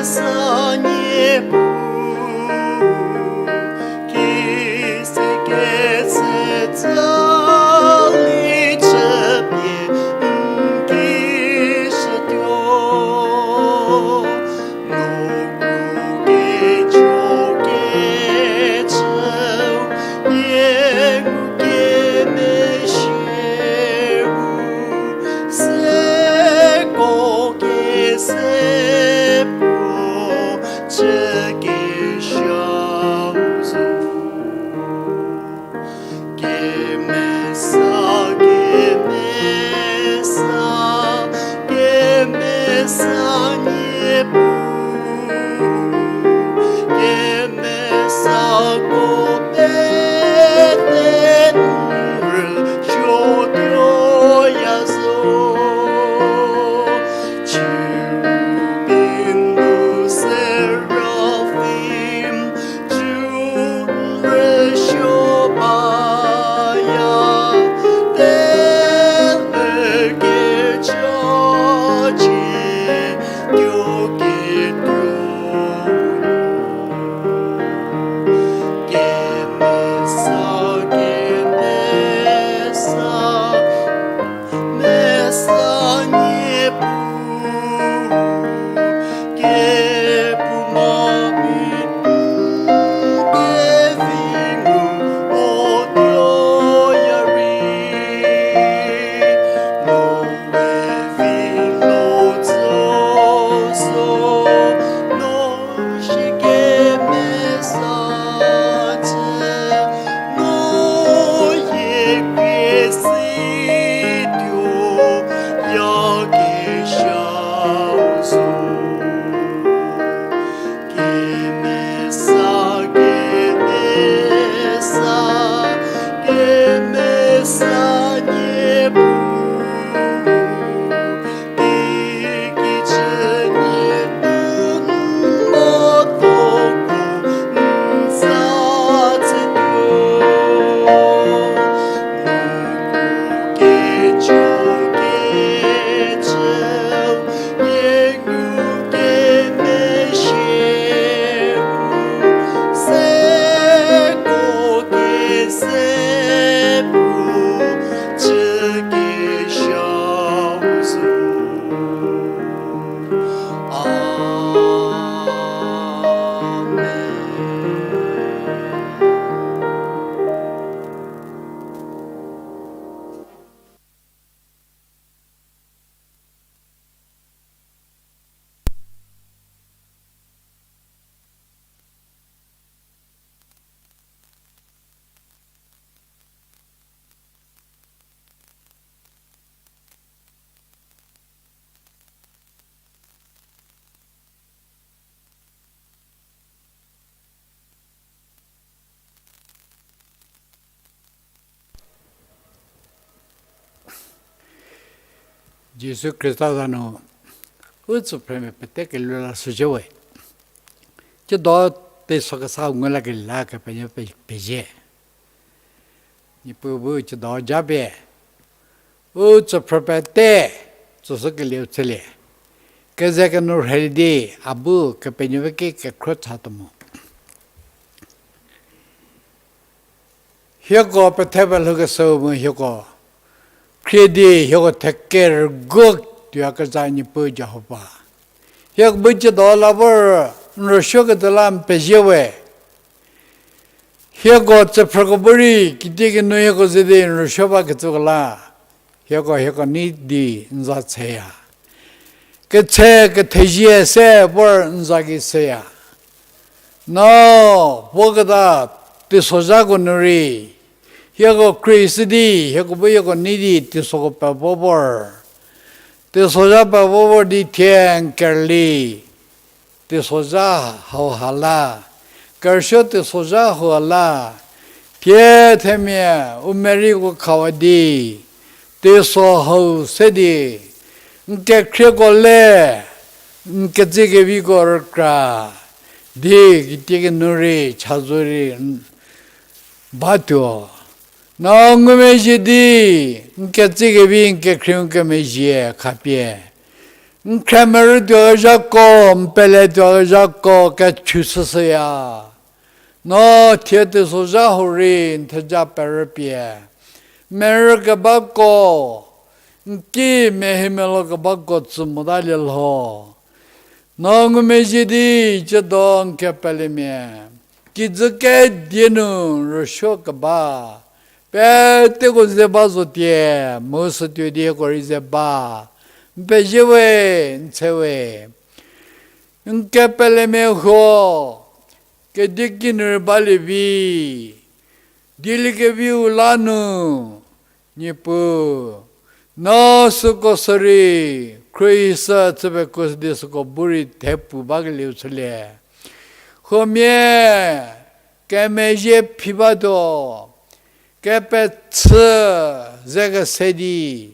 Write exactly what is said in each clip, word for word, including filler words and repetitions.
Sa nie pu, ki se ketse tsali chüpie n ki shütuo. Noku kejo kechüu, nie ngu kemezhieu, seko kese puo chü kezhau zo. Kemesa, kemesa, kemesa nie pu, kemesako pete n rüsuotuoya zo. Cherubim mu seraphim, cü rüsuo baya, tele kecha chie tuo ketuo. Kemesa, kemesa, mesa nie pu, kepu ma mi kevi ngu o tuoya rei, no kevi lo zo zo, no shikemesa chü, no yie krie si tuoya kezhau zo. Kemesa, kemesa, kemesa nie pu, ki ki chü nie pu, n mo toko n za tsütuo. Noku kejo kechüu, nie ngu kemezhieu, seko kese puo chü kezhau zo. Amen. Jisu Khrista za nu u tsüphrümia pete kelhou la shüzhie we. Tsiedo teiso kesa ngu lakelie la Kepenuopfü pezie. Niepuu bu tsiedo japie u tsüphrü pete tsüshükelieu chülie. Keze kenu rhei di a bu Kepenuopfü ki kekhro chatuo mo. Hieko pethepie lhoukeshüu mu hieko khrie di hieko thekerüguo tuoyakezha Niepuu Jihova, hieko bu tsiedo la vor n rüsuokecü la n pezie we. Hieko tsüphrüko bu rei kitiekinu hieko ze di n rüsuo bakecüko la hieko hieko nei di n za tsheya. Ketshe kethezie se vor n za gei seya. No voketa teisozhako nu rei hieko khrie si di hieko bu hieko nei di teisoko pevo vor. Teisozha pevo vor di thie n kerüli teisozha hauha la, kerüsuo teisozha hauha la, thie themia u meriko khawa di teiso hau se di n kekhrieko le n ketsükeviko rükra di kitiekinu rei chazou rei batuo. No ngumezhie di n ketsükevi n kekhrieu kemezhie khapie N khriemerü tuokezhako, n pele tuokezhako kechü chüshüya. No thie teisozha hau rei n theja perüpie, merü kebako, n ki mehimelo kebako tsü motalie lho. No ngumezhie di, tsiedo n kepelemia kijü kedie nu rüsuo keba peteko ze ba zotie, mu sütuo dieko rei ze ba. N pezie we, n tshe we. N kepelemia huo, kedieki nu rei balie vi, dieliekeviu la nu, Niepuu, no süko sürei, khruohi sü chüpie kuo di süko bu rei thepu bakelieu chülie. Huomia, kemezhie phi batuo, kepechü ze kese di,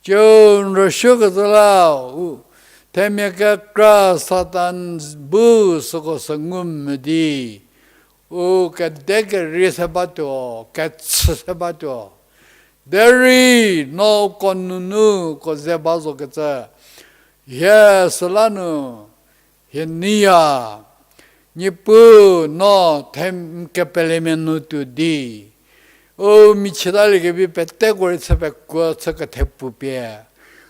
tsiu n rüsuokecü la, u, themia kekra Satan bu süko sü ngu mü di, u kede kerei se batuo, kechü se batuo. Derei no uko nunu uko ze ba zokecü, hie süla nu, hie neiya, Niepuu no them kepelemia nu tuo di, u michietalie kevi peteko rei chü pekuo chü kethepu pie,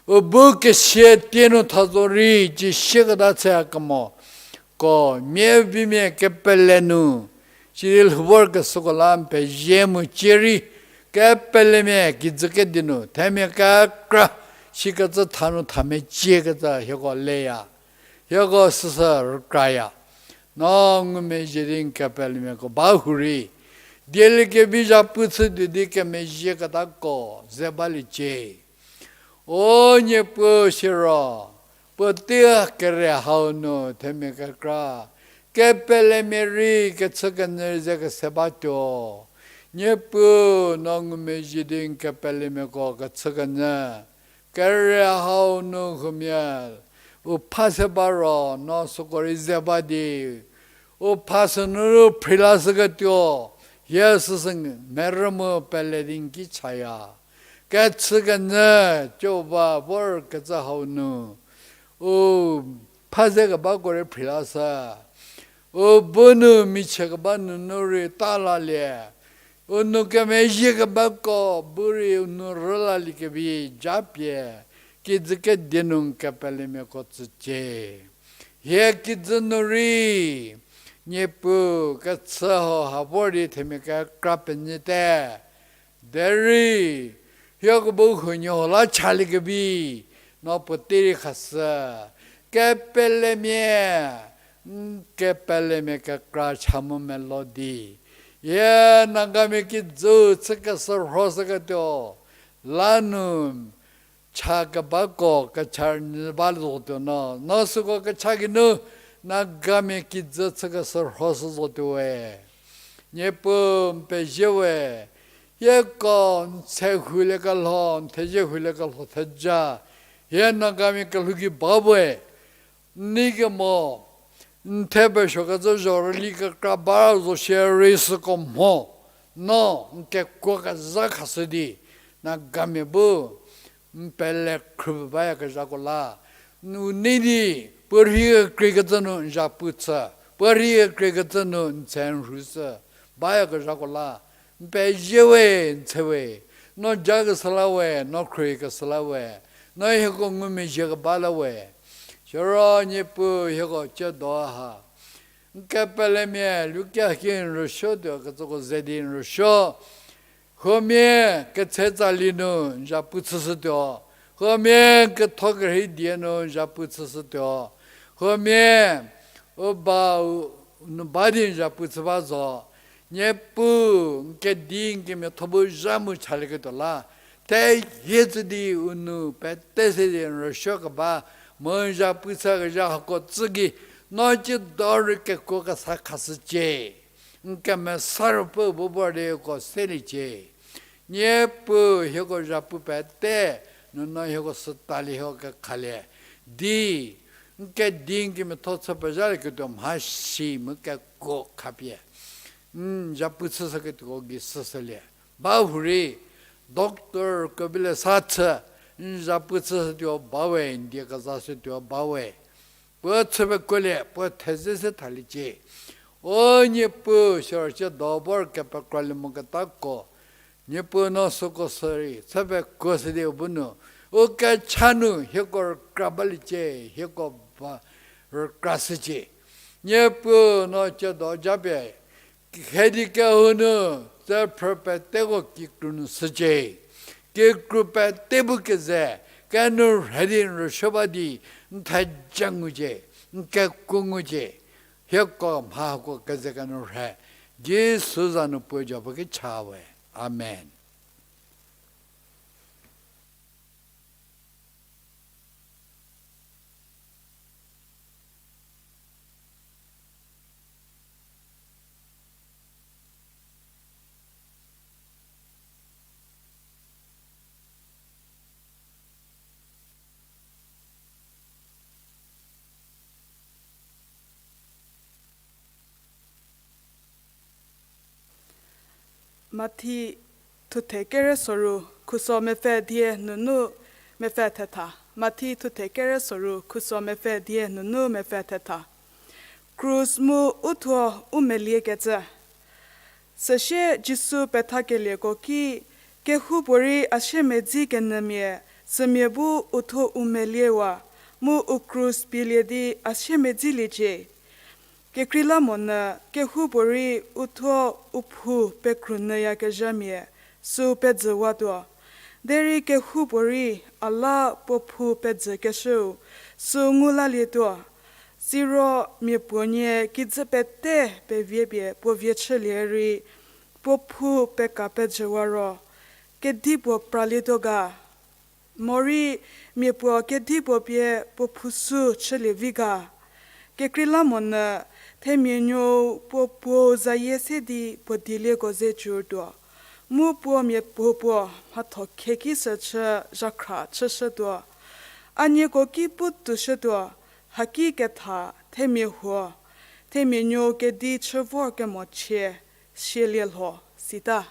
u bu kesia tie nu tha zo rei, cie sieketa chüya kemo, ko mia vimia kepele nu, sidi lhou vorkeshüko la n pezie mu cie rei, kepelemia kijü kedi nu themia kekra sikecü tha nu tha meciekecü hieko leya, hieko süsü rükraya. No ngumezhie di n kepelemiako ba hurei, dieliekevi zhapu chü tuo di kemezhieketako ze baliecie. O Niepuu siro, puotei kere hau nu themia kekra kepelemia rei kechükenyü ze kese batuo. Niepuu no ngumezhie di n kepelemiako kechükenyü kere hau nu huomia u pha se ba ro no süko rei ze ba di, u pha sünu phrilashüketuo, hie süsü merü mu pele di n ki chaya. Kechükenyü, Jihova vorkecü hau nu, u pha ze kebako rei phrilashü. U bu nu michie keba nunu rei ta lalie. U nou kemezhie kebako bu rei u nou rülaliekevi japie, kijü kedi nu n kepelemiako tsücie. Hie kijü nu rei, Niepuu kechü hau ha vor di themia kekra penyüte. Derei, hieko bu huoniehuo la chaliekevi, no puotei rei khashü. Kepelemia, n kepelemia kekra cha mu melo di, hie Nagamia kijü chükeshü rhoshüketuo la nu cha kebako kecha nyü ba zotuo no, no süko kecha geinu Nagamia kijü chükeshü rhoshü zotuo we. Niepuu n pezie we, hieko n tse huliekelho, n thezie huliekelho theja, hie Nagamia kelhou gei ba we. N nei kemo, n the pesuokecü zho rüli kekra ba zo shierei süko mho, no n kekuo kezha khashü di, Nagamia bu n pele khrü bayakezhako la, n u nei di, puo rhei kekreikecü nu n zhapu chü, puo rhei kekreikecü nu n tse n rhu shü bayakezhako la, n pezie we, n tshe we, no jakeshü la we, no khruohikeshü la we, no hieko ngumezhie keba la we. Siro Niepuu hieko tsiedo ha n kepelemia lukia ki n rüsuo tuo kecüko ze di n rüsuo. Huomia ketse tsali nu n zhapu chüshütuo. Huomia ketho kerhei die nu n zhapu chüshütuo. Huomia u ba u nu ba di n zhapu chü ba zo. Niepuu n kedi n kemiatho bu zha mu chalieketuo la, thehie tsü di u nou pete se di n rüsuo keba, mu n zhapu chükezha hako tsü gei, no tsiedo rei kekuo kesa khashücie. N kemesa ruopfü bu vor di uko seliecie. Niepuu hieko zhapu pete nu no hieko sütalie hieko kekhalie di, n kedi n kemiatho chü pezhalieketuo mhasi mu kekuo khapie n zhapu chüshüketuoko gei süshülie. Ba hurei, doctor ko bile sa chü, n zhapu chüshütuo ba we, n die kezashütuo ba we. Puo chüpekuolie, puo theze se thaliecie. O Niepuu, siro tsiedo vor kepekralie moketako, Niepuu no süko sürei chüpekuoshü di u bu nu, u kecha nu hieko rükra baliecie, hieko ba rükrashücie. Niepuu no tsiedo japie, kedi kehou nu, tse phrü peteko kikru nu shücie. Kikru pete bu keze, kenourhei di n rüsuo ba di, n theja ngucie, n keku ngucie. Hieko mha hako keze kenourhei, Jisu za nu puo japie ki cha we. Amen. Mathi thuthe kere soru khuso mepfü die nunu mepfü thetha. Mathi thuthe kere soru khuso mepfü die nunu mepfü thetha. Krus mu uthuo u meliekecü. Süsie Jisu pethakelieko ki, kehoupuorei a siemedzi kenyümia, sümia bu uthuo u meliewa, mu u krus pielie di a siemedziliecie. Kekreilamonyü kehoupuorei uthuo u phou pekrünyüyakezhamia, süu pejüwatuo. Derei kehoupuorei a la puo phou pejükeshüu, süu ngu lalietuo. Siro mia puonie kijü pete peviepie puo vie chülie rei, puo phou peka pejüwa ro, kedipuo pralietuo ga? Morei mia puo kedipuo pie puo phou sü chülie vi ga? Kekreilamonyü themia nuou puo puou zayie se di puo dielieko ze cürtuo, mu puo mia puo puo mhatho khieki sü chü zhakhra chüshütuo. A nieko ki pu toushütuo, haki ketha themia huo, themia nuou kedi chü vor kemo chie, sielie lho, sita.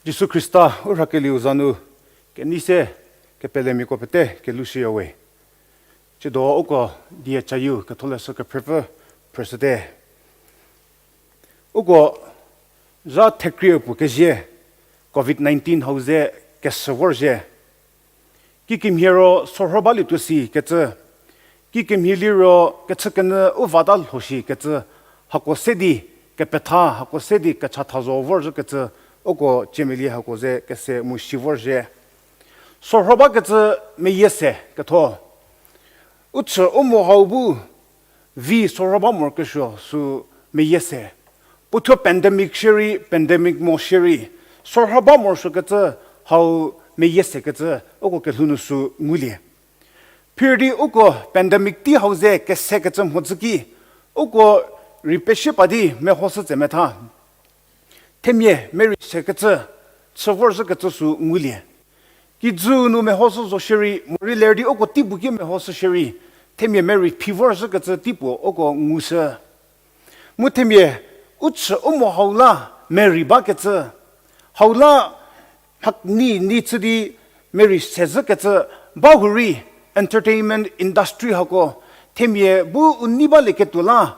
Jisu Khrista u rhakelieu za nu kenei se kepelemiako pete kelhou shüyawe. Tsiedo uko die chayieu ketholeshü kephrüpfü phrüshüte. Uko zha thekrie puo kezie covid nineteen hau ze kesü vorzhie. Kikemhie ro sorho balietuo si kecü, kikemhie liro kechükenyü u vata lho shi kecü, hako se di kepetha, hako se di kechatha zo vorzhükecü, uko ciemelie hako ze kese mu si vorzhie. Sorho bakecü meyie se ketho. U chü u mo hau bu vi sorho ba morokesuo sü meyie se. Puothuo pandemic shierei, pandemic mo shierei, sorho ba morosuokecü hau meyie sekecü uko kelhou nu sü ngulie. Phir di uko pandemic tei hau ze kesekecü mhodzü ki, uko rei pesie pa di mehoshü tse metha. Themia merei sekecü, chü vorzhükecü sü ngulie. Kijü nu mehoshü zo shierei, morei ler di uko teipuo ki mehoshü shierei, themia merei phi vorzhükecü teipuo uko ngushü. Mu themia u chü u mo hau la merei bakecü, hau la mhakeni ni chü di merei sezhükecü, ba hurei entertainment industry hako, themia bu u nei balieketuo la,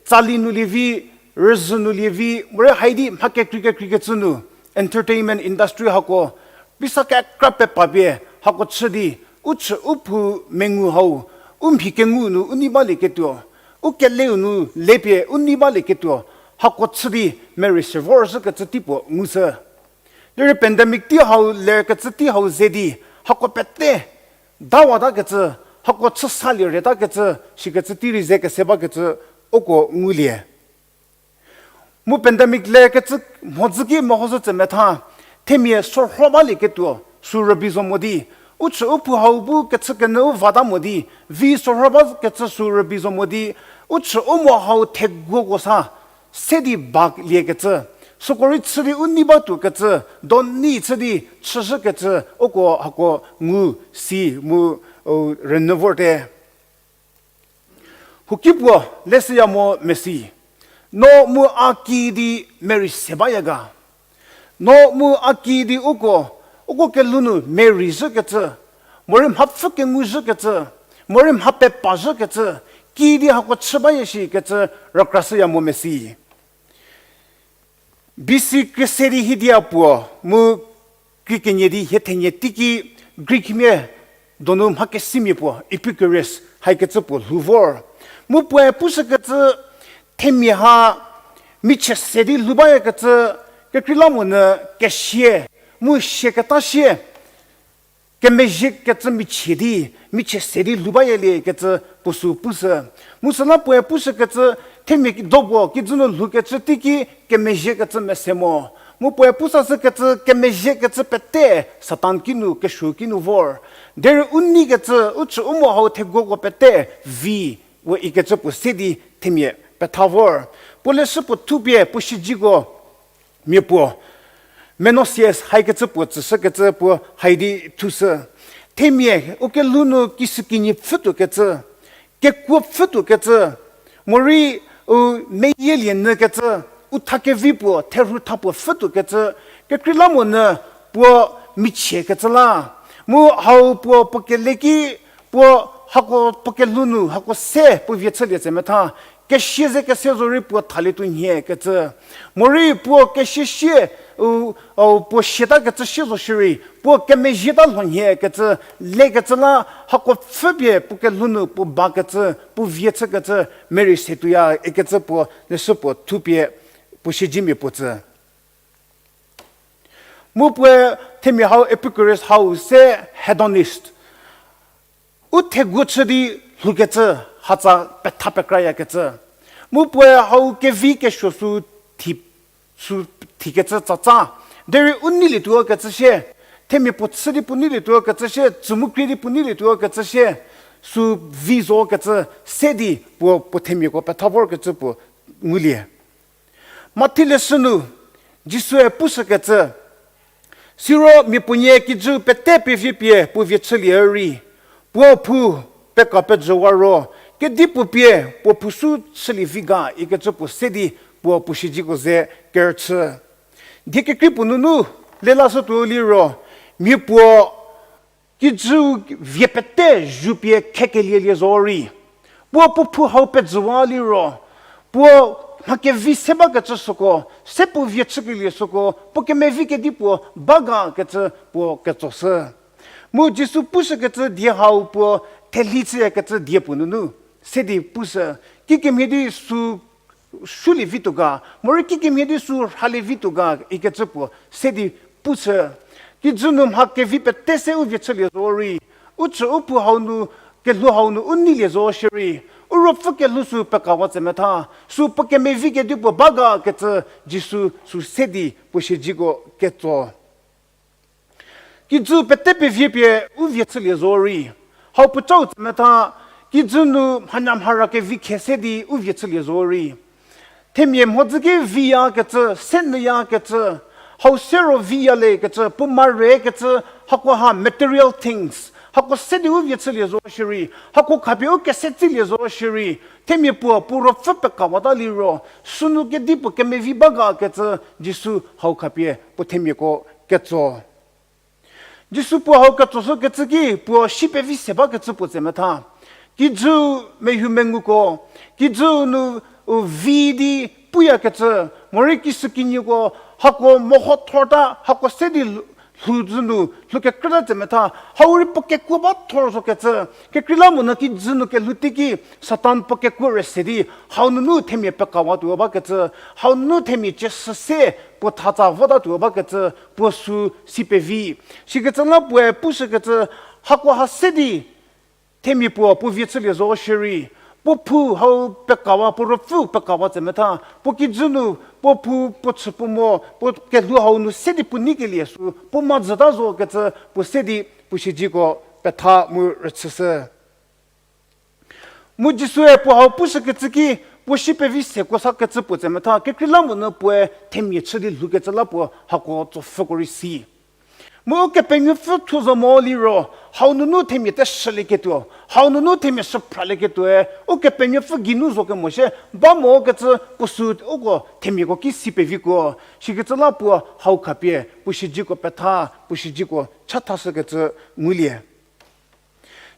tsali nu lie vi, rüzhü nu lie vi, morei haidi mha kekrei kekreikecü nu entertainment industry hako, pisa kekra pepa pie hako chü di, u chü u phou mengu hau, u mhi kengu nu u nei balieketuo, u keleu nu lepie u nei balieketuo, hako chü di merei se vorzhükecü teipuo ngushü. Derei pandemic tei hau lerkecü tei hau ze di, hako pete dawatakecü, hako chü salie retakecü, shikecü tei rei ze kese bakecü uko ngulie. Mu pandemic lerkecü mhodzü ki mehoshü tse metha, themia sorho balieketuo sü rübei zo mo di, u chü u phou hau bu kechükenyü u vata mo di, vi sorho bakecü sü rübei zo mo di, u chü u mo hau theguoko sa se di ba liekecü, süko rei chü di u nei batuokecü, doni chü di chüzhükecü uko hako ngu si mu rünyü vorte. Huoki puo leshüya mo mesi, no mu a kiüdi merei se baya ga? No mu a kiüdi uko, uko kelhou nu merei zhükecü, morei mhapfü kenguzhükecü, morei mha pepazhükecü, kiüdi hako chü baya shikecü rükrashüya mo mesi. B C krie se di hiedia puo mu krie kenie di hie thenie teiki Greekmia donu mhakesimia puo Epicurus haikecü puo lhou vor. Mu puoe pushükecü themia ha michie se di lhou bayakecü kekreilamonyü kesie, mu sieketa sie, kemezhiekecü michie di, michie se di lhou bayaliekecü puo sü pushü. Mu süla puoe pushükecü themia do puo kijü nu lhoukecü teiki kemezhiekecü mese mo. Mu puoe pusashükecü kemezhiekecü pete Satan kinu, kesuo kinu vor. Derei u neikecü, u chü u mo hau theguoko pete vi, we ikecü puo se di themia petha vor. Puo leshü puo thupie puo siedzeko mia puo, Menosius haikecü puo tsüshükecü puo haidi thushü. Themia u kelhou nu kisükinyi pfhütuokecü, kekuo pfhütuokecü, morei u meyielie nyükecü, u thakevi puo, therhutha puo pfhütuokecü, kekreilamonyü puo michiekecü la. Mu hau puo puo keleki, puo hako puo kelhou nu hako se puo vie chülie tse metha, kesie ze kese zorei puo thalietuo nhiekecü. Morei puo kesie sie, u, u, puo sietakecü sie zo shierei, puo kemezhieta lho nhiekecü, lekecü la hako pfhüpie puo kelhou nu puo bakecü, puo vie chükecü, merei se tuoya ikecü puo leshü puo thupie puo siedzemia puo tsü. Mu puoe themia hau Epicurus hau se hedonist. U theguo chü di lhoukecü hatsa petha pekrayakecü. Mu puoe hau kevi kesuo sü thi, sü thikecü tsatsa. Derei u neilietuo kecü sie, themia puo chü di puo neilietuo kecü sie, tsü mu krie di puo neilietuo kecü sie, sü vi zo kecü se di puo, puo themiako petha vorkecü puo ngulie. Mathi leshü nu, Jisue pushükecü, siro mia puonie kijü pete pevi pie puo vie chülie rei, puo phou peka pejüwa ro, kedipuo pie puo phou sü chülie vi ga ikecü puo se di puo puo siedzeko ze kerüchü. Die kekrei puo nunu lelashütuo liro, mia puo kijü vie pete zhupie khekelie lie zo rei, puo puo phou hau pejüwa liro, puo mha kevi se bakecü süko, se puo vie chükelie süko, puo kemevi kedipuo ba gakecü puo ketsoshü. Mu Jisu pushükecü die hau puo thelhi chüyakecü die puo nunu se di pushü, kikemhie di sü sulie vituo ga, morei kikemhie di sü rhalie vituo ga ikecü puo se di pushü. Kijü nu mha kevi pete se u vie chülie zo rei, u chü u phou hau nu, kelhou hau nu u neilie zo shierei, u ruopfü kelhou sü pekawa tsemetha, sü puo kemevi kedipuo ba gakecü Jisu sü se di puo siezeko ketso. Kijü pete pevie pie u vie chülie zo rei, hau puocau tsemetha, kijü nu mhanyamhara kevi khe se di u vie chülie zo rei, themia mhodzü ki viyakecü, se nyüyakecü, hau se ro viyaliekecü, puo marekecü, hakoha material things hako se di u vie chülie zo shierei, hako khapie u kese tsilie zo shierei, themia puo puo ruopfü pekawata liro, sünu kedipuo kemevi ba gakecü Jisu hau khapie puo themiako ketso. Jisu puo hau ketsoshükecü ki puo si pevi se bakecü puo tsemetha, kijü mehoumenguko, kijü nu u vi di puyakecü, morei kisükinyiko, hako mehothorta hako se di lhou, lhou zü nu lhou kekrüta tsemetha, hau rei puo kekuo ba thor zokecü, kekreilamonyü kijü nu kelhou teiki Satan puo kekuo rei se di, hau nunu themia pekawatuo bakecü, hau nunu themia ciesü se puo thatsa votatuo bakecü puo sü si pevi. Sikecü la puoe pushükecü, hakoha se di themia puo puo vie chülie zo shierei, puo phou hau pekawa, puo ruopfü pekawa tsemetha, puo kijü nu puo phou, puo chü puo mo, puo kelhou hau nu se di puo neikelie sü puo madzüta zokecü puo se di puo siezeko petha mu rüchüshü. Mu Jisue puo hau pushükecü ki, puo si pevi seko sakecü puo tsemetha, kekreilamonyü puoe themia chü di lhoukecü la puo hako tsopfhüko rei si. Mu Ukepenuopfü thuo zo mo liro, hau nunu themia teshülieketuo, hau nunu themia shüphralieketuoe Ukepenuopfü geinu zo kemo shie ba mokecü puo sü uko themiako ki si pevikuo. Sikecü la puo hau khapie puo siezeko petha, puo siezeko chathashükecü ngulie.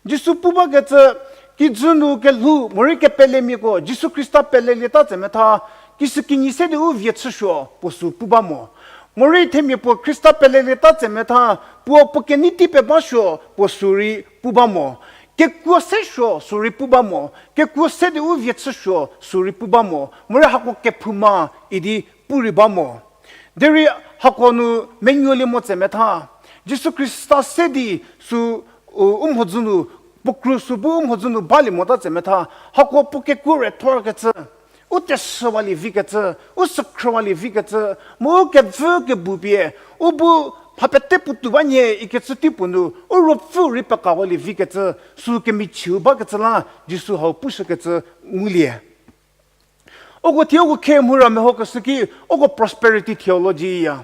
Jisu pu bakecü, kijü nu kelhou morei kepelemiako Jisu Khrista pelelieta tsemetha, kisükinyi se di u vie chüsuo puo sü pu ba mo. Morei themia puo Khrista pelelieta tsemetha, puo puo kenei tei pebasuo puo sü rei pu ba mo. Kekuo se suo sü rei pu ba mo. Kekuo se di u vie chüsuo sü rei pu ba mo. Morei hako kephouma idi pu rei ba mo. Derei hako nu menuolie mo tsemetha, Jisu Khrista se di sü, u, u mhodzü nu, puo kru sü bu u mhodzü nu balie mota tsemetha, hako puo kekuo re thorkecü, u teshüwalie vikecü, u sükhrüwalie vikecü, mu u kevü kebu pie, u bu mha pete puotou ba nyie ikecü teipuo nu, u ruopfü rei pekawalie vikecü, sü kemichiu bakecü la Jisu hau pushükecü ngulie. Uko thie uko khe mhura mehokeshü ki, uko prosperity theology ya.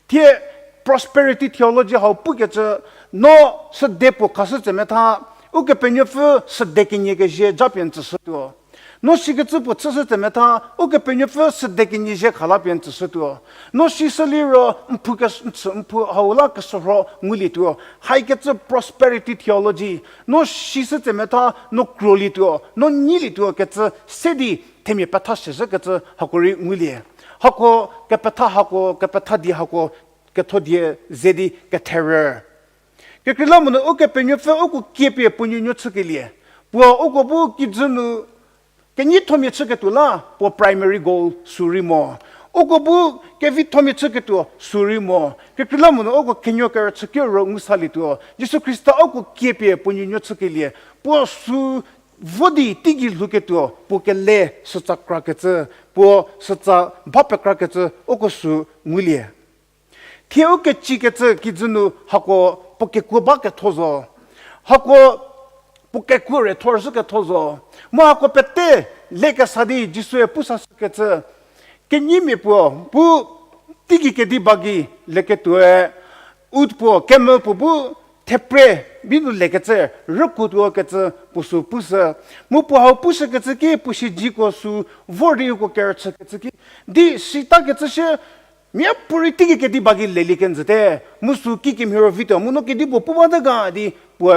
Thie prosperity theology hau pukecü, no süde puo khashü tsemetha, Ukepenuopfü süde kenie kezhie japie n tsüshütuo. No sikecü puo chüshü tsemetha, Ukepenuopfü süde kenie zhie khalapie n tsüshütuo. No sishü liro, n phu kes-, n chü, n phu hau la keshürho ngulietuo. Haikecü prosperity theology. No sishü tsemetha, no krolietuo, no nyilietuo kecü se di themia petha shezhükecü hako rei ngulie. Hako kepetha hako, kepetha die hako, ketho die ze di ketherü. Kekreilamonyü Ukepenuopfü uko kiepie puo nuonuo chükelie. Puo uko bu kijü nu kenyithomia chüketuo la puo primary goal sü rei mo. Uko bu kevithomia chüketuo sü rei mo. Kekreilamonyü uko kenuo kerüchü kiro ngu salietuo. Jisu Khrista uko kiepie puo nuonuo chükelie. Puo sü vo di teigei lhouketuo, puo kele sütsa krakecü, puo sütsa ba pekrakecü uko sü ngulie. Thie ukecikecü kijü nu hako puo kekuo ba ketho zo. Hako puo kekuo re thor zhü ketho zo. Mu hako pete lekesa di Jisue pu sashükecü, kenyimia puo bu teigei kedi ba gei leketuoe, ut puo camel puo bu thepre bi nu lekecü rükuotuo kecü puo sü pushü. Mu puo hau pushükecü ki puo siezeko sü vor di uko kerüchükecü ki, di sitakecü shie Mia puorei teiki kediba gei lelie kenjüte, mu sü kikemhie ro vituo, mu no kedipuo pu bate ga di puo,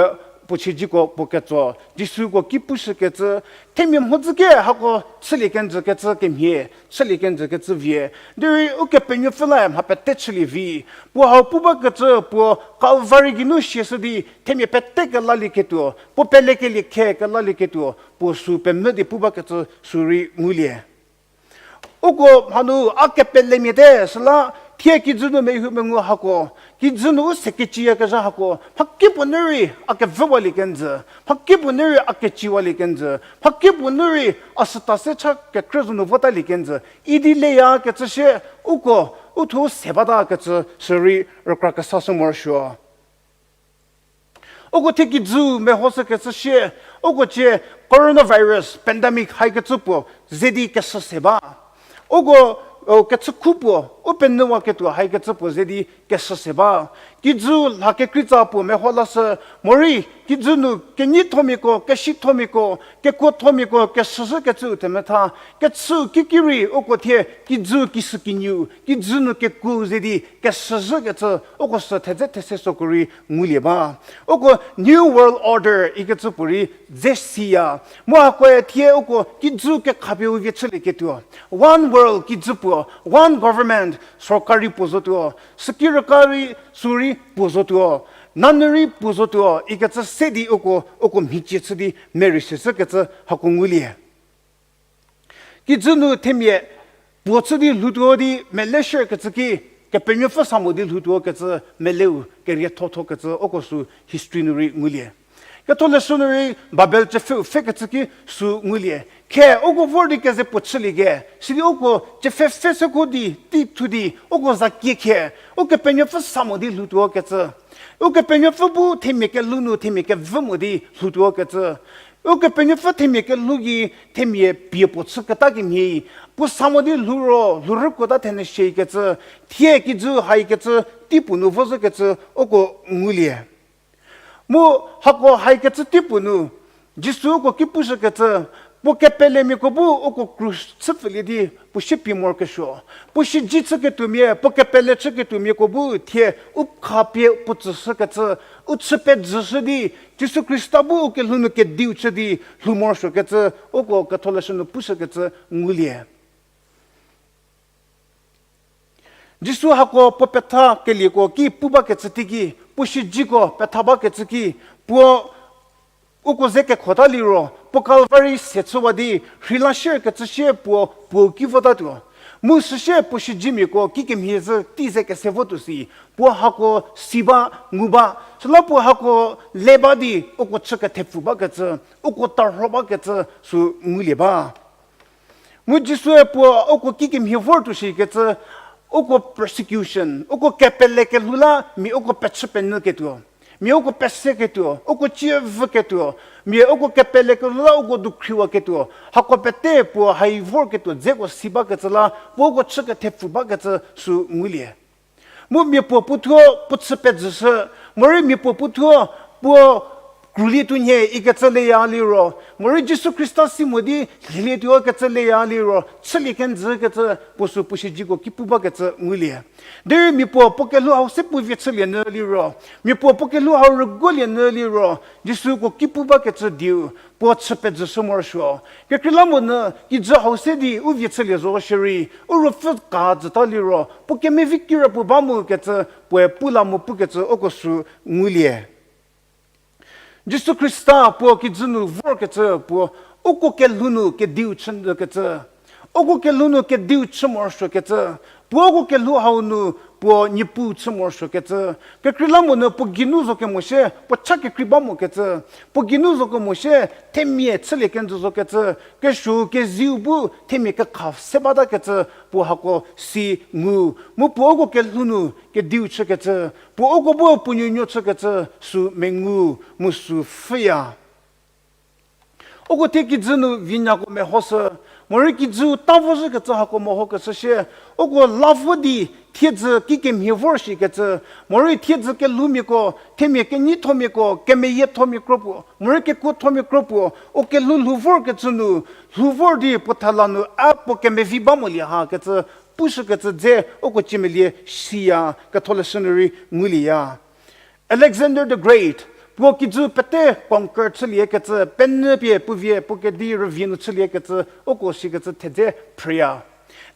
puo chüjiko puo ketso, Jisuko ki pushükecü, themia mhodzü ke hako chülie kenjükecü kemhie, chülie kenjükecü vie. Derei Ukepenuopfü la mha pete chülie vi. Puo hau pu bakecü puo Calvary geinu siashü di themia pete kelalieketuo, puo pelekelie khe kelalieketuo, puo sü pemvü di pu bakecü sü rei ngulie. Uko mhanu a kepelemiate, süla thie kijü nu mehou mengu hako, kijü nu u se keciyakezha hako, mhakipuo nu rei a kevüwalie kenjü, mhakipuo nu rei a keciwalie kenjü, mhakipuo nu rei a süta se cha kekrü zo nu votalie kenjü, idi leyakecü shie, uko, u thuo se batakecü sü rei rükra kesashü morosuo. Uko thie kijü mehoshükecü shie, uko cie coronavirus pandemic haikecü puo ze di keshü se ba. Uko, o, kechükhu puo, u penyüwaketuo haikecü puo ze di keshü se ba. Kijü lha kekreitsa puo meho lashü, morei kijü nu kenyithomiako, keshithomiako, kekuothomiako, keshüzhükecüu temetha, kechüu kikirei uko thie kijü kishükinyiu, kijü nu kekuo ze di keshüzhükecü uko sü thedze these soko rei ngulie ba. Uko New World Order ikecü puorei dze siya. Mu hakoe thie uko kijü kekhapie u vie chülieketuo, One World kijü puo, One Government, sorkari puo zotuo, süki rüka rei sü rei puo zotuo, nanyü rei puo zotuo ikecü se di uko, uko mhicie chü di merei seshükecü hako ngulie. Kijü nu themia puo chü di lhoutuo di mele shierkecü ki, Kepenuopfü sa mo di lhoutuokecü meleu keriethothokecü uko sü history nu rei ngulie. Ketholeshü nu rei Babel chüpfheu pfhekecü ki sü ngulie. Khe uko vor di keze puo chülie ke, sidi uko chüpfhe pfheseko di, tei thu di, uko za kie khe, Ukepenuopfü sa mo di lhoutuokecü. Ukepenuopfü bu themia kelhou nu themia kevü mo di lhoutuokecü. Ukepenuopfü themia kelhou gei themia pie puo chüketa kemhie, puo sa mo di lhouro, lhourükuota thenu shiekecü, thie kijü haikecü, teipuo nu vozhükecü uko ngulie. Mu hako haikecü teipuo nu, Jisu uko ki pushükecü, puo kepelemiako bu uko krus chüpfülie di puo shie pie morokesuo. Puo shiji chüketuomia, puo kepele chüketuomiako bu thie u khapie puo tsüshükecü, u chü pejüshü di, Jisu Khrista bu u kelhou nu kediu chü di lhou morosuokecü, uko Ketholeshü nu pushükecü ngulie. Jisu hako puo petha kelieko ki pu bakecü teiki, puo shijiko petha bakecü ki, puo uko ze kekhota liro, puo Calvary se chüwa di, rheila shierkecü shie puo, puo ki votatuo. Mu süsie puo shijimiako kikemhie zhü tei ze kese votuo si, puo hako si ba, ngu ba, süla puo hako le ba di, uko chü kethepfu bakecü, uko tarho bakecü sü ngulie ba. Mu Jisue puo uko kikemhie vortuo shikecü, uko persecution, uko kepele kelhou la mia uko pechü penyüketuo, mia uko peseketuo, uko cie vüketuo, mia uko kepele kelhou la uko dukhriwaketuo, hako pete puo hai vorketuo dzeko si bakecü la puo uko chü kethepfu bakecü sü ngulie. Mu mia puo puothuo puo chü pejüshü, morei mia puo puothuo puo krulietuo nhie ikecü leya liro, morei Jisu Khrista si mo di lhielietuo kecü leya liro, chülie kenjükecü puo sü puo shijiko ki pu bakecü ngulie. Derei mia puo puo kelhou hau se puo vie chülie nyü liro, mia puo puo kelhou hau rüguolie nyü liro, Jisuko ki pu bakecü dieu puo chü pejüshü morosuo. Kekreilamonyü kijü hau se di u vie chülie zo shierei, u ruopfü ka jüta liro, puo kemevi kirapuo ba mokecü puoe pu la mo pukecü uko sü ngulie. Jisu Khrista puo kijü nu vorkecü puo uko kelhou nu kediu chünyükecü, uko kelhou nu kediu chü morosuokecü, puo uko kelhou hau nu puo Niepuu chü morosuokecü, kekreilamonyü puo geinu zo kemo shie puo cha kekrei ba mokecü, puo geinu zo kemo shie themia chülie kenjü zokecü, kesuou kezieu bu themia kekha se batakecü puo hako si ngu, mu puo uko kelhou nu kediu chükecü, puo uko bu puo nuonuo chükecü sü mengu mu sü pfhüya. Uko thie kijü nu vinyako mehoshü, morei kijü ta vozhükecü hako mehokeshü shie, uko la vo di thiedzü kikemhie vor shikecü, morei thiedzü kelhoumiako, themia keneithomiako, kemeyiethomia kropuo, morei kekuothomia kropuo, u kelhou lhou vorkecü nu, lhou vor di puo thela nu a puo kemevi ba molie hakecü pushükecü dze uko ciemelie siya, ketholeshü nu rei ngulieya. Alexander the Great, puo kijü pete conquer chüliekecü, penyü pie puo vie, puo kedi rüvie nu chüliekecü, uko sikecü thedze phrüya.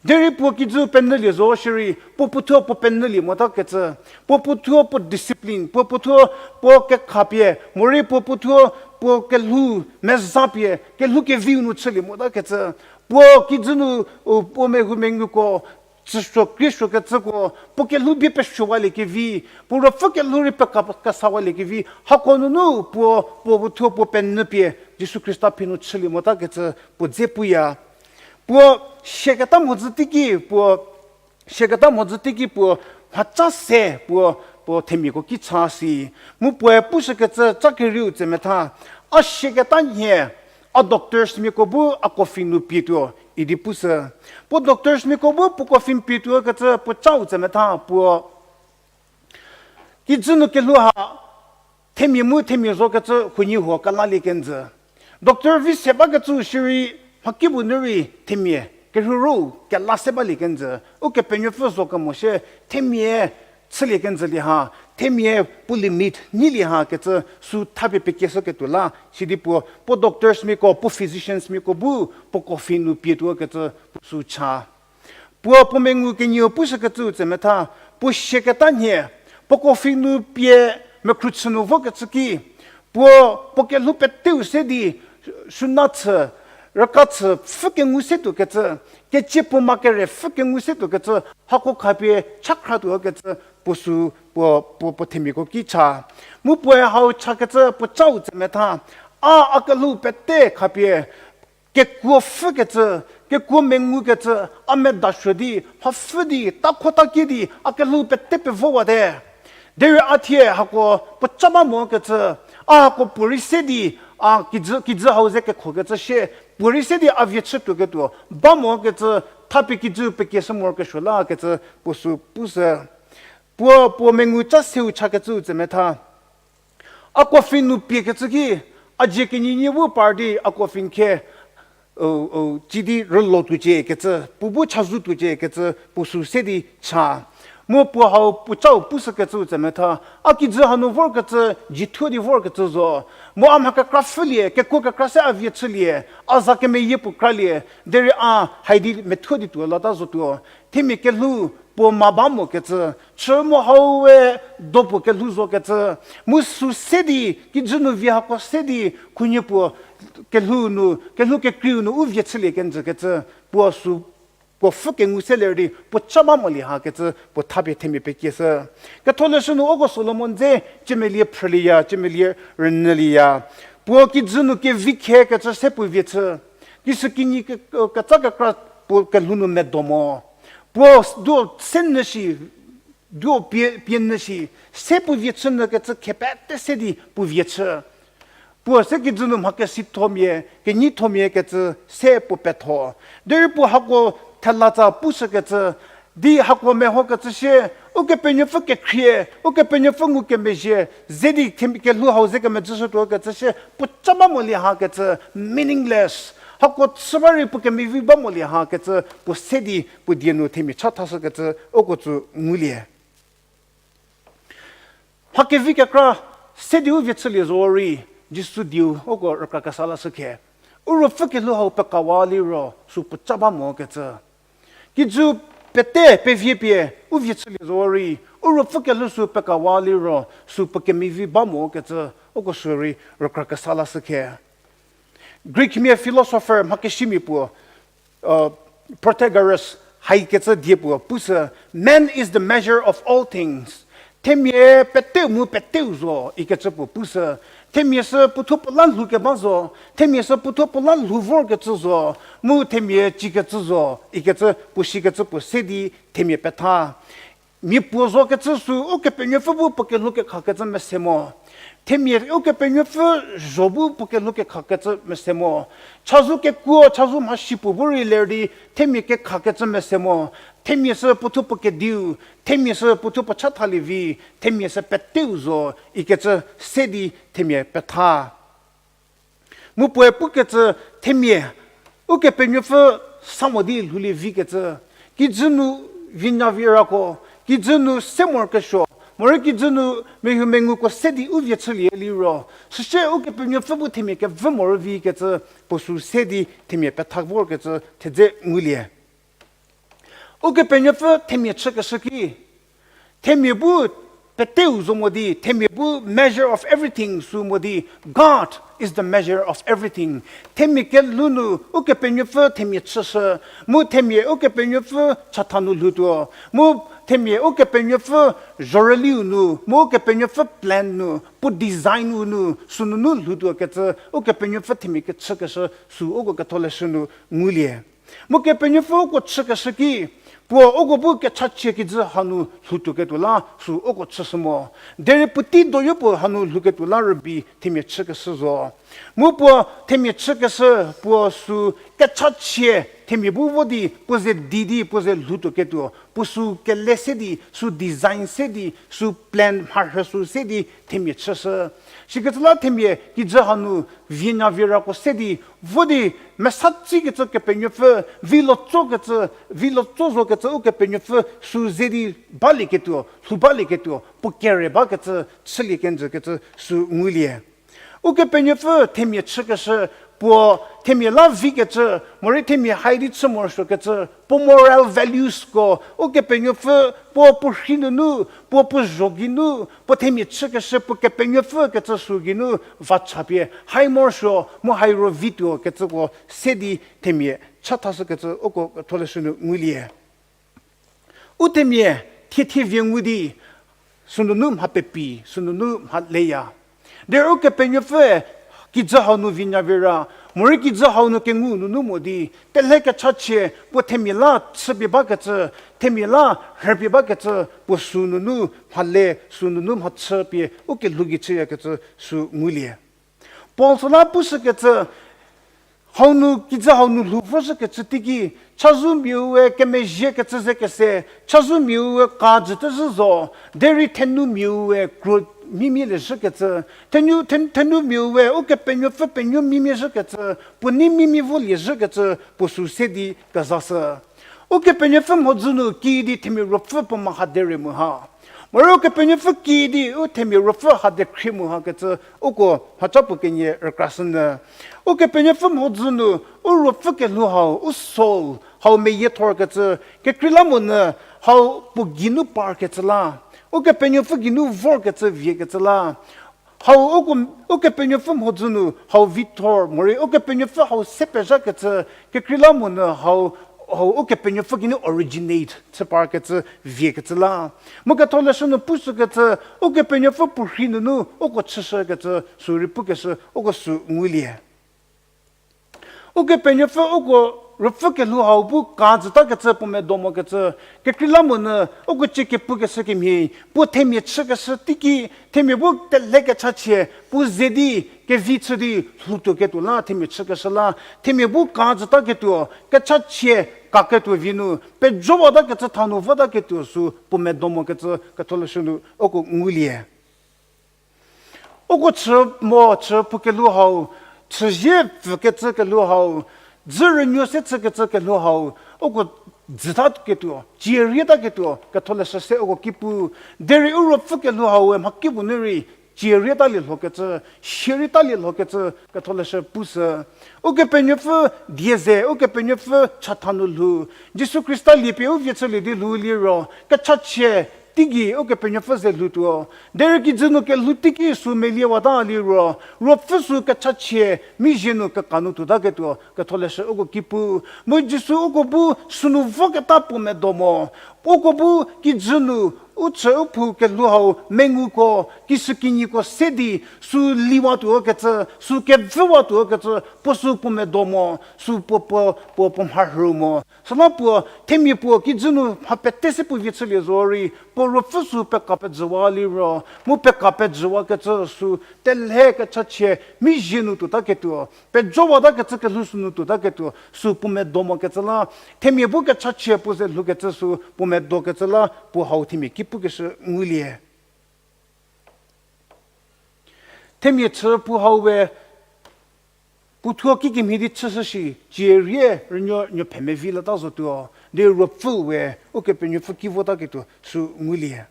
Derei puo kijü penyülie zo shierei, puo puothuo puo penyülie motakecü, puo puothuo puo discipline, puo puothuo puo kekhapie, morei puo puothuo puo kelhou mezapie, kelhou keviu nu chülie motakecü, puo kijü nu, u, puo mehoumenguko, tsüsuo, kriesuokecüko, puo kelhou bie pesuowaliekevi, puo ruopfü kelhou rei peka-, kesawaliekevi, hako nunu puo, puo puothuo puo penyü pie, Jisu Khrista phi nu chülie motakecü, puo dze puya. Puo siaketa mhodzü teiki, puo siaketa mhodzü teiki puo mhaca se puo, puo themiako ki cha si. Mu puoe pushükecü ca kerieu tsemetha. A siaketa nhie, a doctors miako bu a coffin nu pie tuo, idi pushü. Puo doctors miako bu puo coffin pie tuokecü puo cau tsemetha puo. Kijü nu kelhou ha, themia mu themia zokecü huoniehuo kelalie kenjü. Doctor vi se bakecü shierei, mhakipuo nu rei themia, kerheiro, kela se balie kenjü. Ukepenuopfü zo kemo shie, themia chülie kenjülie ha, themia puo limit nyilie hakecü sü thapie pekieshüketuo la, sidi puo, puo doctors miako, puo physicians miako bu, puo coffin nu pie tuokecü puo sü cha. Puo puo mengu kenieu pushükecüu tsemetha, puo siaketa nhie, puo coffin nu pie mekhruchü nu vokecü ki, puo, puo kelhou peteu se di, suna chü, rüka chü, pfhü kengu se tuokecü, kecie puo ma kere pfhü kengu se tuokecü, hako khapie chakhra tuokecü, puo sü, puo, puo, puo themiako ki cha. Mu puoe hau chakecü puo cau tsemetha, a, a kelhou pete khapie, kekuo pfhükecü, kekuo mengukecü, a medasuo di, mhapfü di, takhotakie di, a kelhou pete pevowate. Derei a thie hako puo ca ba mokecü, a hako puorei se di, a kijü, kijü hau ze kekhokecü shie, puorei se di a vie chütuoketuo ba mokecü, thapie kijü pekieshü morokesuo lakecü puo sü pushü. Puo, puo mengu ca seu chakecüu tsemetha. A coffin nu piekecü ki, a dzie kenyinyi bu par di a coffin khe, o, o, ci di rülo tuocie kecü, puo bu chazou tuocie kecü, puo sü se di cha. Mu puo hau puo cau pushükecüu tsemetha, a kijü hanu vorkecü, jithuo di vorkecü zo. Mu a mha kekra pfhülie, kekuo kekra se a vie chülie, a za kemeyie puo kralie, derei a haidi methuo di tuo lata zotuo. Themia kelhou, puo ma ba mokecü, chü mu hau we do puo kelhou zokecü, mu sü se di, kijü nu vie hako se di, khunhie puo kelhou nu, kelhou kekreiu nu u vie chülie kenjükecü, puo sü, puo pfhü kengu se ler di, puo ca ba molie hakecü, puo thapie themia pekieshü. Ketholeshü nu uko Solomon dze, ciemelie phrülieya, ciemelie rünyülieya. Puo kijü nu kevi khekecü se puo vie chü. Kisükinyi ke-, ketsa kekra puo kelhou nu medo mo. Puo duo se nyü shi, duo pie, pie nyü shi, se puo vie chü nyükecü khe pete se di puo vie chü. Puo se kijü nu mha kesithomia, kenyithomia kecü se puo petho. Derei puo hako thelatsa pushükecü, di hako mehokecü shie, Ukepenuopfü kekhrie, Ukepenuopfü ngukemezhie, ze di khem-, kelhou hau ze kemedzüshütuokecü shie, puo ca ba molie hakecü, meaningless. Hako chü ba rei puo kemevi ba molie hakecü, puo se di puo die nu themia cha thashükecü, uko tsü ngulie. Mha kevi kekra se di u vie chülie zo rei, Jisu dieu uko rükra kesa lashü khe. U ruopfü kelhou hau pekawa liro, sü puo ca ba mokecü. Kijü pete pevie pie u vie chülie zo rei, u ruopfü kelhou sü pekawa liro, sü puo kemevi ba mokecü, uko sü rei rükra kesa lashü khe. Greek mia philosopher mha kesimia puo, Protagoras haikecü die puo pushü, Man is the measure of all things. Themia peteu mu peteu zo ikecü puo pushü. Themia sü puothuo puo la lhoukeba zo, themia sü puothuo puo la lhou vorkecü zo, mu themia cikecü zo ikecü puo shikecü puo se di themia petha. Mia puo zokecü sü Ukepenuopfü bu puo kelhou kekhakecü mese mo. Themia Ukepenuopfü zho bu puo kelhou kekhakecü mese mo. Chazou kekuo, chazou mhasi puo bu rei ler di themia kekhakecü mese mo. Themia sü puothuo puo kediu, themia sü puothuo puo chathalievi, themia sü peteu zo ikecü se di themia petha. Mu puoe pukecü themia, Ukepenuopfü sa mo di lhoulie vikecü, Kijü nu vinyavierako, kijü nu se morokesuo, morei kijü nu mehoumenguko se di u vie chülie liro, süsie Ukepenuopfü bu themia kevü morovi kecü puo sü se di themia petha vorkecü thedze ngulie. Ukepenuopfü themia chükeshü ki, themia bu peteu zo mo di, themia bu measure of everything sü mo di, God is the measure of everything. Themia kelhou nu Ukepenuopfü themia chüshü, mu themia Ukepenuopfü chatha nu lhoutuo, mu themia Ukepenuopfü zhorüliu nu, mu Ukepenuopfü plan nu, puo design-u nu, sünunu lhoutuo kecü, Ukepenuopfü themia kechükeshü sü uko Ketholeshü nu ngulie. Mu Kepenuopfü uko chükeshü ki, puo uko bu kechachie kijü hanu lhoutuo ketuo la sü uko chüshü mo. Derei puotei doyopuo hanu lhouketuo la rübei themia chükeshü zo. Mu puo themia chükeshü puo sü kechachie themia bu vo di puo ze di di puo ze lhoutuo ketuo, puo sü kele se di, sü design se di, sü plan mharhü sü se di themia chüshü. Sikecü la themia kijü hanu vinyavierako se di, vo di mesa tsikecü Kepenuopfü, vilo tsokecü, vilo tso zokecü Ukepenuopfü sü ze di balieketuo, lhou balieketuo, puo kere bakecü, chülie kenjükecü sü ngulie. Ukepenuopfü themia chükeshü, puo themia la vikecü, morei themia hai di chü morosuokecü, puo moral values-ko, Ukepenuopfü, puo puo rhi nunu, puo puo zho geinu, puo themia chükeshü, puo Kepenuopfü kecü sü geinu, va chapie, hai morosuo, mu hai ro vituo kecüko, se di themia chathashükecü, uko Ketholeshü nu ngulie. U themia thie thie vie ngu di, sünunu mha pepi, sünunu mha leya. Derei Ukepenuopfüe kijü hau nu vinyaviera, morei kijü hau nu kengu nunu mo di, telhe kechachie, puo themia la chüpie bakecü, themia la rhüpie bakecü, puo sünunu mha le, sünunu mha chüpie, u kelhou gei chüyakecü sü ngulie. Paul süla pushükecü, hau nu, kijü hau nu lhou voshükecü teiki, chazoumiaue kemezhiekecü ze kese, chazoumiaue kajütezhü zo, derei thenumiaue kro mimie liezhükecü, thenu, then-, thenumiaue Ukepenuopfü penuo mimie zhükecü, puo nei mimie volie zhükecü, puo sü se di kezashü. Ukepenuopfü mhodzü nu kiüdi themia ruopfü puo mha ha derei mu ha. Morei Ukepenuopfü kiüdi u themia ruopfü ha dekhrie mu hakecü uko mhaca puo kenie rükrashünyü. Ukepenuopfü mhodzü nu u ruopfü kelhou hau, u soul, hau meyiethorkecü, kekreilamonyü hau puo geinu parkecü la. Ukepenuopfü geinu vorkecü viekecü la. Hau uko, Ukepenuopfü mhodzü nu hau vithor, morei Ukepenuopfü hau se pezhakecü, kekreilamonyü hau, hau Ukepenuopfü geinu originate chü parkecü viekecü la. Mu Ketholeshü nu pushükecü, Ukepenuopfü puo rhi nunu uko chüshükecü, sü rei pukeshü, uko sü ngulie. Ukepenuopfü uko ruopfü kelhou hau bu kajütakecü puo medo mokecü, kekreilamonyü uko cie kepukeshü kemhie, puo themia chükeshü teiki, themia bu telhe kechachie, puo ze di, kevi chü di, lhoutuo ketuo la, themia chükeshü la, themia bu kajütaketuo, kechachie, kaketuo vi nu, pejowatakecü thanu votaketuo sü puo medo mokecü, Ketholeshü nu uko ngulie. Uko chü mo, chü puo kelhou hau, chüzie pfükecü kelhou hau, dzü rünuo se chükecü kelhou hau, uko dzütaketuo, cie rietaketuo, Ketholeshü se uko ki pu, derei u ruopfü kelhou haue mha kipuo nu rei, cie rietalie lhokecü, sie rietalie lhokecü, Ketholeshü pushü. Ukepenuopfü die ze, Ukepenuopfü chatha nu lhou, Jisu Khrista liepie u vie chülie di lhou liro, kechachie, teigei Ukepenuopfü ze lhoutuo. Derei kijü nu kelhou teiki sü meliewata liro, ruopfü sü kechachie, mizhie nu keka nu tuotaketuo, Ketholeshü uko ki pu. Mu Jisu uko bu sünu voketa puo medo mo. Uko bu kijü nu, u chü u phou kelhou hau, menguko, kishükinyiko se di, sü liwatuokecü, sü kevüwatuokecü, puo sü puo medo mo, sü puo, puo, puo, puo mharhü mo. Süla puo, themia puo kijü nu mha pete se puo vie chülie zorei, puo ruopfü sü peka pejüwa liro, mu peka pejüwakecü sü telhe kechachie, mizhie nu tuotaketuo, pejowatakecü kelhou sünu tuotaketuo, sü puo medo mokecü la, themia bu kechachie puo ze lhoukecü sü puo medokecü la, puo hau themia ki pukeshü ngulie. Themia chü puo haue, puothuo kikemhie di chüshü shi, cie rie rünuo, nuo phe mevi lata zotuo. di ruopfü we Ukepenuopfü ki votaketuo sü ngulie.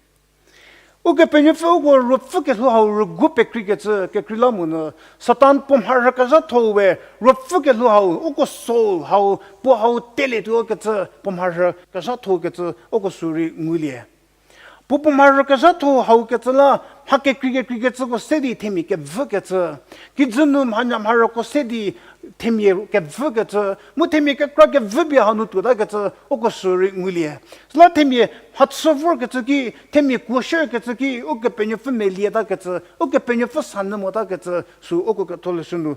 Ukepenuopfü uko ruopfü kelhou hau rüguo pekreikecü kekreilamonyü, Satan puo mharhü kezhatho we ruopfü kelhou hau, uko soul hau, puo hau telietuo kecü, puo mharhü kezhatho kecü uko sü rei ngulie. Puo puo mharhü kezhatho hau kecü la, mha kekrei kekreikecüko se di themia kevükecü, kijü nu mhanya mharüko se di themia kevükecü, mu themia kekra kevü pie hanu tuotakecü uko sü rei ngulie. Süla themia mhachü vorkecü ki, themia kuo shierkecü ki, Ukepenuopfü melietakecü, Ukepenuopfü sanyü motakecü sü uko ketholeshü nu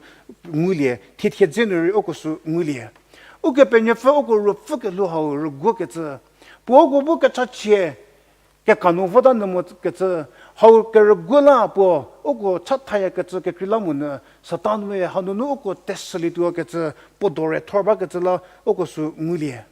ngulie, thiethie dze nu rei uko sü ngulie. Ukepenuopfü uko ruopfü kelhou hau rüguokecü, puo uko bu kechachie keka nu vota nyü mokecü, hau kerüguo la puo uko chathayakecü kekreilamonyü, Satan we hanunu uko teshülietuokecü, puo dore thor bakecü la uko sü ngulie.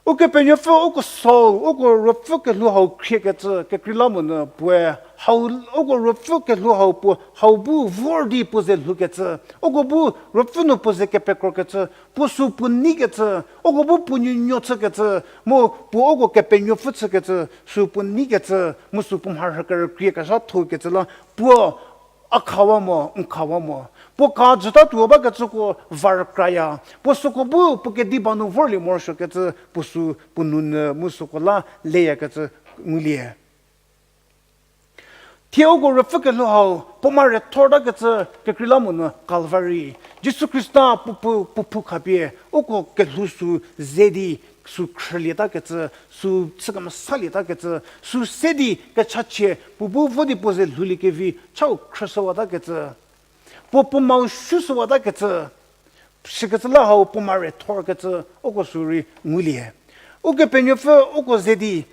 Ukepenuopfü uko soul, uko ruopfü kelhou hau khriekecü kekreilamonyü puoe hau, uko ruopfü kelhou hau puo hau bu vor di puo ze lhoukecü, uko bu ruopfü nu puo ze kepekrokecü, puo sü puo neikecü, uko bu puo nuonuo chükecü, mu puo uko kepenuopfü chükecü, sü puo neikecü, mu sü puo mharhü kerükrie kezhatho kecü la, puo a khawa mo, n khawa mo. Puo ka jütatuo bakecüko va rükraya. Puo süko bu puo kediba nu vorlie morosuokecü, puo sü puo nounyü mu süko la leyakecü ngulie. Thie uko ruopfü kelhou hau puo mare thortakecü kekreilamonyü Calvary, Jisu Khrista puo, puo, puo phou khapie uko kelhou sü ze di sü khrülietakecü, sü chü kemesalieta kecü, sü se di kechachie puo bu vo di puo ze lhouliekevi chau khrüshüwatakecü, puo puo mau shushüwatakecü, sikecü la hau puo mare thorkecü uko sü rei ngulie. Ukepenuopfü uko ze di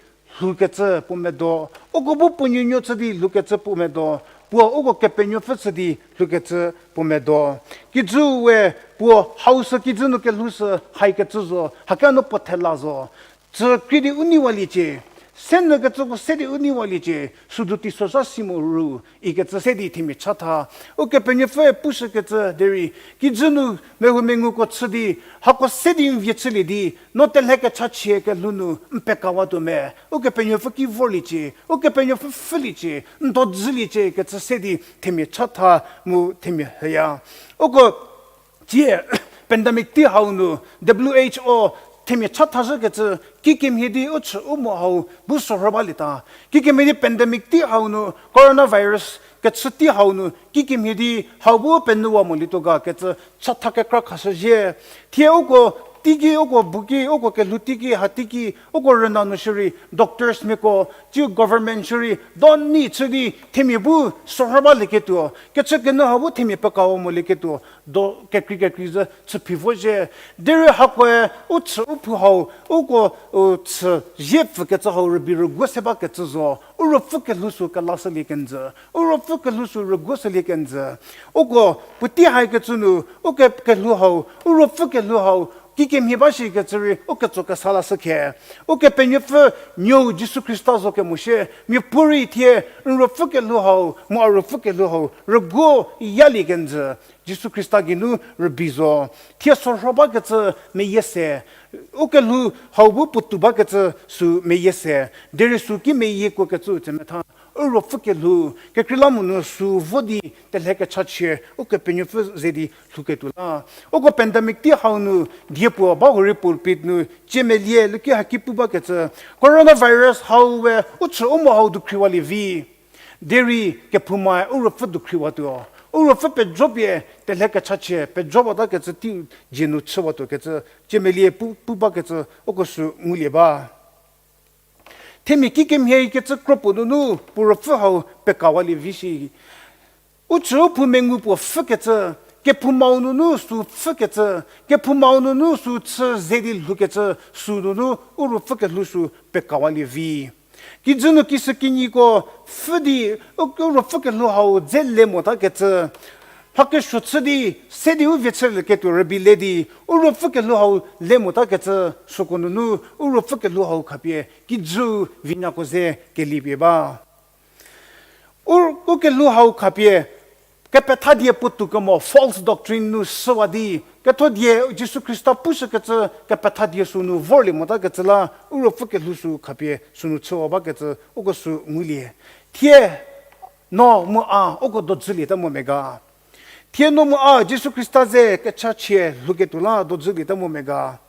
lhoukecü puo medo, uko bu puo nuonuo chü di lhoukecü puo medo, puo uko kepenuopfü chü di lhoukecü puo medo. Kijü we puo hau sü kijü nu kelhou sü haikecü zo, hakia nu puo thela zo. Tsü krie di u neiwaliecie, se nyükecüko se di u neiwaliecie, südu teisozha si mo ru ikecü se di themia chatha. Ukepenuopfüe pushükecü derei, kijü nu mehoumenguko chü di, hako se di n vie chülie di, no telhe kechachie kelhou nu n pekawatuo me, Ukepenuopfü ki vorliecie, Ukepenuopfü pfhüliecie, n do dzüliecie kecü se di themia chatha mu themia hüya. Uko tie pandemic tei hau nu W H O themia chathazhükecü, kikemhie di u chü u mo hau bu sorho balieta. Kikemhie di pandemic tei hau nu, coronavirus kechü tei hau nu, kikemhie di hau bu penyüwa molietuo ga kecü chatha kekra khashüzhie. Thie uko teiki, uko buki, uko kelhou teiki, ha teiki, uko rüna nu shierei doctors miako, tsiu government shierei do nei chü di themia bu sorho balieketuo, kechü kenyü hau bu themia pekawa molieketuo, do kekrei kekrei zhü chü phi vozhie. Derei hakoe u chü u phou hau, uko, u chü zie pfükecü hau rübei rüguo se bakecü zo, u ruopfü kelhou sü kelashülie kenjü, u ruopfü kelhou sü rüguoshülie kenjü. Uko puotei haikecü nu, uko kelhou hau, u ruopfü kelhou hau, kikemhie ba shikecü rei u ketso kesa lashü khe. Ukepenuopfü Nuou Jisu Khrista zo kemo shie, miapuorei thie n ruopfü kelhou hau mu a ruopfü kelhou hau rüguo yalie kenjü, Jisu Khrista geinu rübei zo. Thie sorho bakecü meyie se, u kelhou hau bu puotou bakecü sü meyie se, derei sü ki meyie kuokecü tse metha, u ruopfü kelhou, kekreilamonyü sü vo di telhe kechachie Ukepenuopfü ze di lhouketuo la. Uko pandemic tei hau nu die puo bahurei pulpit nu tsie melie luki haki pu bakecü, coronavirus hau we u chü u mo hau dukhriwalie vi. Derei kephoumae u ruopfü dukhriwatuo, u ruopfü pejopie telhe kechachie pejowata kecü teiu dzie nu chüwatuo kecü tsie melie pu, pu bakecü uko sü ngulie ba. Themia kikemhie ikecü kro puo nunu puo ruopfü hau pekawalie vi shi. U chü u phou mengu puo pfhükecü, kephoumau nunu sü pfhükecü, kephoumau nunu sü chü ze di lhoukecü, sü nunu u ruopfü kelhou sü pekawalie vi. Kijü nu kishükinyiko pfhü di u, u ruopfü kelhou hau dze le motakecü, mhakesuo chü di se di u vie chülieketuo rübei le di u ruopfü kelhou hau le motakecü, süko nunu u ruopfü kelhou hau khapie kijü vinyako ze kelipie ba. U, u kelhou hau khapie kepethadie puotou kemo false doctrine nu shüwa di, kethodie Jisu Khrista pushükecü kepethadie sünu vorlie motakecü la, u ruopfü kelhou sü khapie sünu chüwa bakecü uko sü ngulie. Thie no mu a uko dojülieta mo mega. Thie no mu a Jisu Khrista ze kechachie lhouketuo la dojülieta mo mega.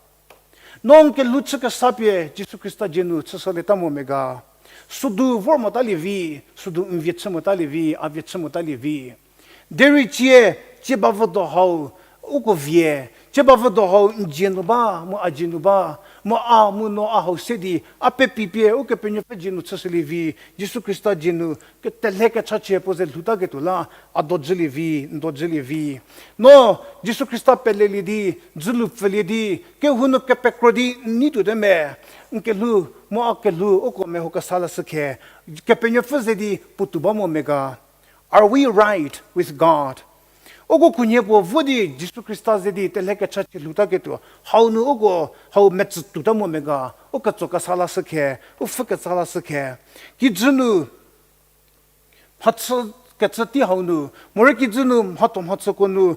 No n kelhou chü kesa pie Jisu Khrista dzie nu chüshülieta mo mega. Südu vor motalie vi, südu n vie chü motalie vi, a vie chü motalie vi. Derei cie, cie bavüdo hau, uko vie, cie bavüdo hau n dzie nu ba, mu a dzie nu ba, mu a mu no a hau se di, a pepi pie, Ukepenuopfü dzie nu chüshülie vi, Jisu Khrista dzie nu, ketelhe kechachie puo ze lhoutaketuo la, a dojülie vi, n dojülie vi. No, Jisu Khrista pelelie di, dzülu pfülie di, kehou nu kepekro di, n nei tuote me, n kelhou, mu a kelhou, uko meho kesa lashü khe, Kepenuopfü ze di, puotou ba mo mega. Are we right with God? Uko khunhie puo vo di Jisu Khrista ze di telhe kechachie lhoutaketuo, hau nu uko, hau metsü tuota mo mega, u ketso kesa lashü khe, u pfhü kesa lashü khe. Kijü nu, mhachü kecü tei hau nu, morei kijü nu mhatho mhachüko nu,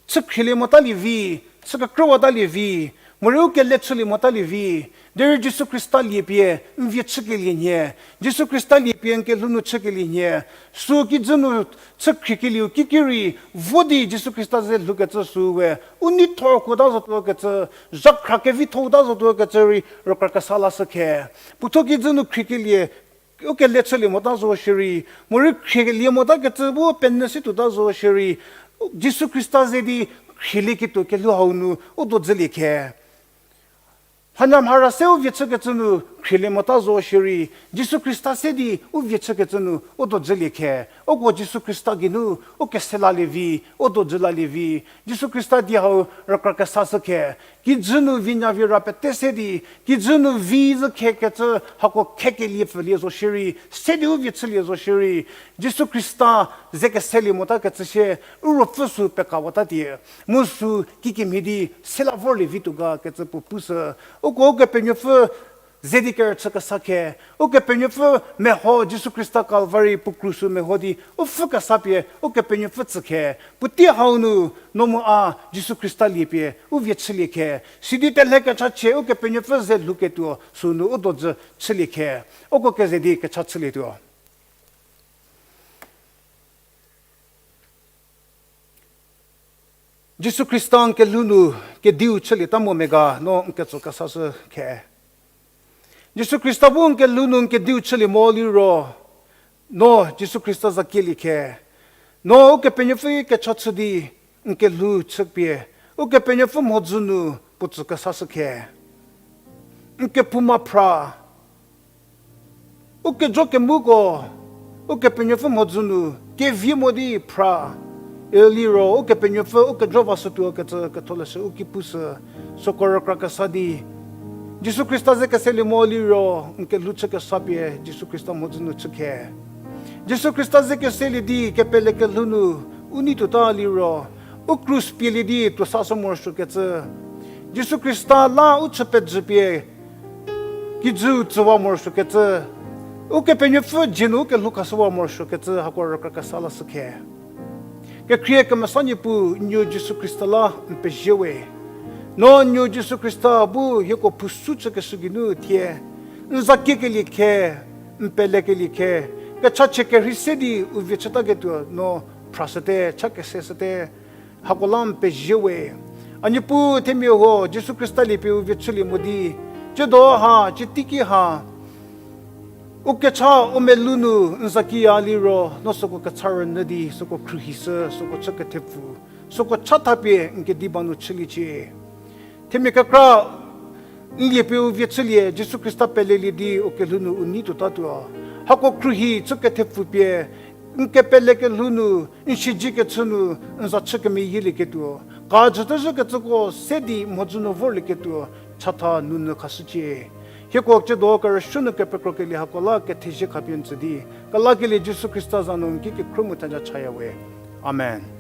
chü khrielie motalie vi, chü kekrüwatalie vi, morei u kele chülie motalie vi, derei Jisu Khrista lie pie n vie chükelie nhie, Jisu Khrista lie pie n kelhou nu chükelie nhie, sü kijü nu chü khriekelieu kiki rei, vo di Jisu Khrista ze lhoukecü süu we, u neithor kuota zotuo kecü, zhakhra kevithouta zotuo kecü rei rükra kesa lashü khe. Puothuo kijü nu khriekelie, u kele chülie mota zo shierei, morei khrielie motakecü bu penyü si tuota zo shierei, Jisu Khrista ze di khrielieketuo kelhou hau nu u dojülie khe. Mhanya mhara se u vie chükecü nu khrielie mota zo shierei, Jisu Khrista se di u vie chükecü nu u dojülie khe. Uko Jisu Khrista geinu u kese lalie vi, u dojü lalie vi, Jisu Khrista die hau rükra kesa shü khe. Kijü nu vi nya vi ra pete se di, kijü nu vi zhü khe kecü hako khekelie pfülie zo shierei, se di u vie chülie zo shierei, Jisu Khrista ze keselie motakecü sie, u ruopfü sü pekawatatie, mu sü kikemhie di sela vorlie vituo ga kecü puo pushü, uko Ukepenuopfü ze di kerüchü kesa khe, Ukepenuopfü meho Jisu Khrista Kalvari puo krus sü meho di u pfhü kesa pie Ukepenuopfü tsü khe, puotei hau nu no mu a Jisu Khrista lie pie u vie chülie khe, sidi telhe kechachie Ukepenuopfü ze lhouketuo sünu u dojü chülie khe, uko keze di kecha chülietuo. Jisu Khrista n kelhou nu kediu chülieta mo mega no n ketso kesashü khe. Jisu Khrista bu n kelhou nu n kediu chülie mo liro, no Jisu Khrista za kielie khe. No Ukepenuopfü kecha chü di n kelhou chüpie, Ukepenuopfü mhodzü nu puo tsü kesashü khe. N kephouma phra, u kejo kemuko, Ukepenuopfü mhodzü nu kevie mo di phra, e liro Ukepenuopfü u kejo vashütuo kecü ketholeshü u ki pushü, süko rükra kesa di Jisu Khrista ze keselie mo liro n kelhou chü kesa pie Jisu Khrista mhodzü nu chü khe. Jisu Khrista ze keselie di kepele kelhou nu u nei tuota liro, u krus pielie di tuosashü morosuokecü, Jisu Khrista la u chü pejü pie kijüu tsüwa morosuokecü, Ukepenuopfü dzie nu u kelhou khashüwa morosuokecü hako rükra kesa lashü khe. Kekhrie kemesa Niepuu, n nuo Jisu Khrista la n pezie we. No n nuo Jisu Khrista bu hieko phusu chükeshü geinu thie n za kiekelie khe, n pelekelie khe, kechachie kerhei se di u vie chütaketuo no phrashüte, cha keseshüte, hako la n pezie we. A Niepuu, themia huo Jisu Khrista lie pie u vie chülie mo di, tsiedo ha, cie teiki ha, u kecha u melou nu n za kiya liro, no süko kecha rünyü di süko khruohishü, süko chü kethepfu, süko chathapie n kediba nu chüliecie. Themia kekra n lie pie u vie chülie, Jisu Khrista pelelie di u kelhou nu u nei tuotatuo, hako khruohi chü kethepfu pie, n kepele kelhou nu n siedze kechü nu n za chü kemeyielieketuo, kajütezhükecüko se di mhodzü nu vorlieketuo, chatha nunyü khashücie. Hieko tsiedo kerüshü nu kepekrokelie hako la kethezie khapie n tsü di, kelakelie Jisu Khrista za nu n ki kekhro mu theja chaya we. Amen.